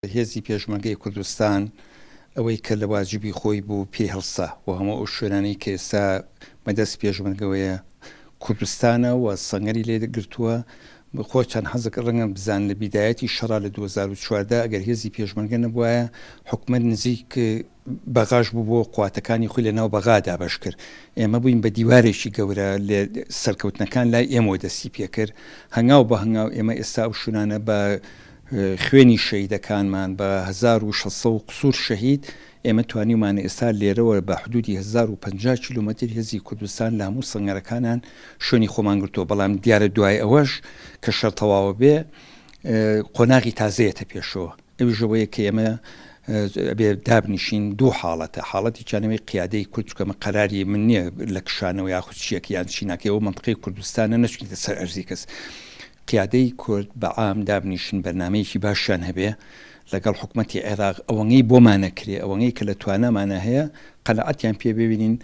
هێزی پێشمەرگەی کوردستان ئەوەی کە لە واجبی خۆی بوو پێی هەڵسا و هەموو ئەو شوێنانەی کە ئێستا بەدەست پێشمەرگەوەیە کوردستانە و سەنگەری لێ گرتووە. خۆتان حەزەکە ڕەنگە بزانن لە بیدایەتی شەڕا لە 2014 ئەگەر هێزی پێشمەرگە نەبوایە حکومەت نزیک بەغاش بوو بۆ قواتەکانی خۆی لە ناو بەغا دابەش کرد. ئێمە بووین بە دیوارێکی گەورە لێ سەرکەوتنەکان لای ئێمەوە دەستی پێکرد. هەنگاو بە هەنگاو ئێمە ئێستا ئەو شوێنانە بە خوێنی شەهیدەکانمان بە 1600 و قسوور شەهید ئێمە توانیومانە ئێستا لێرەوە بە حدودی 1050 کیلۆمەتر هێزی کوردستان لە هەموو سەنگەرەکانان شوێنی خۆمان گرتووە بەڵام دیارە دوای ئەوەش کە شەڕ تەواوە بێ قۆناغی تازەیەتە پێشەوە. ئەویش ئەوەیە کە ئێمە ئەبێ دابنیشین دوو حاڵەتە حاڵەتی چانەوەی قیادەی کورد چونکە من قەراری من نییە لە کشانەوە یاخود چیەک یان چی ناکەی ئەوە مەنتقەی کوردستانە نەچوینەتە سەر ئەرزی کەس قیادەی کورد بە عام دابنیشن بەرنامەیەکی باشیان هەبێ لەگەڵ حکومەتی عێراق ئەوەنەی بۆمان نەکرێ ئەوەنەی کە لە توانامانە هەیە قەناعەتیان پێ ببینین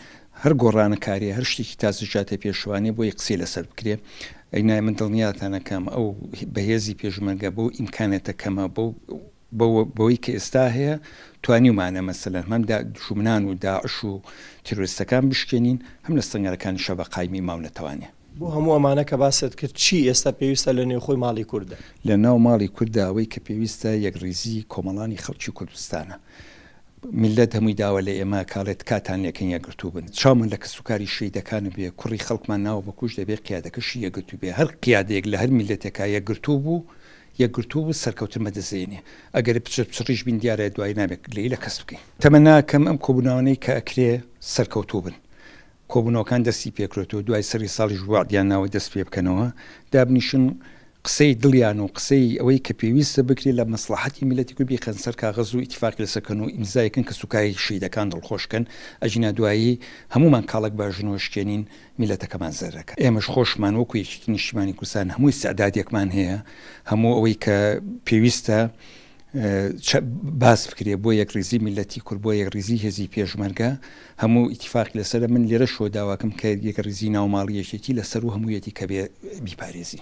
هەر گۆڕانەکاریە هەر شتێکی تازە ژاتە پێشوانێ بۆی قسەی لەسەر بکرێ ئەینا من دڵنیاتانەکەم ئەو بەهێزی پێشمەرگە بەو ئیمکانێتە کەمە بەو بەوەی کە ئێستا هەیە توانیومانە مەسەلەن هەم دوژمنان و داعش و تیرۆریستەکان بشکێنین هەم لە سەنگەرەکانیشا بە قایمی ماونەتەوانێ. بۆ هەموو ئەمانە کە باست کرد چی ئێستا پێویستە لە نێوخۆی ماڵی کورددا؟ لە ناو ماڵی کورددا ئەوەی کە پێویستە یەکڕیزی کۆمەڵانی خەڵکی کوردستانە. میللەت هەمووی داوا لە ئێمە ئەکا ئەڵێ تکاتان لێکەین یەکگرتوو بن چاومان لە کەسوکاری شەهیدەکان بێ کوڕی خەڵکمان ناوە بە کوشت دەبێ قیادەکەشی یەکگرتوو بێ هەر قیادەیەک لە هەر میللەتێکا یەکگرتوو بوو یەکگرتوو بوو سەرکەوتن بەدەست دێنێ ئەگەر پچڕ پچڕیش بین دیارە دوایی نابێ گلەیی لە کەس بکەین. تەمەنا ئەکەم ئەم کۆبوونەوانەی کە ئەکرێ سەرکەوتوو بن کۆبوونەوەکان دەستی پێکرێتەوە دوای سەری ساڵیش وەعدیان ناوە دەست پێ بکەنەوە دابنیشن قسەی دڵیان و قسەی ئەوەی کە پێویستە بکرێت لە مەسڵەحەتی میللەتی کورد بیخەن سەر کاغەز و ئیتیفاقی لەسەر کەن و ئیمزای کەن کەسوکاری شەهیدەکان دڵخۆش کەن ئەگینا دوایی هەموومان کاڵەک بە ژنۆ شکێنین میللەتەکەمان زەرەکە ئێمەش خۆشمان وەکو یەکێتی نیشتیمانی کوردستان هەموو ئیستعدادێکمان هەیە هەموو ئەوەی کە پێویستە باس بکرێ بۆ یەکڕیزی میللەتی کورد بۆ یەکڕیزی هێزی پێشمەرگە هەموو ئیتیفاقی لەسەرە من لێرەشەوە داواکەم کە یەکڕیزی ناوماڵی یەکێتی لەسەر و هەموویەتی کە بێ بیپارێزین.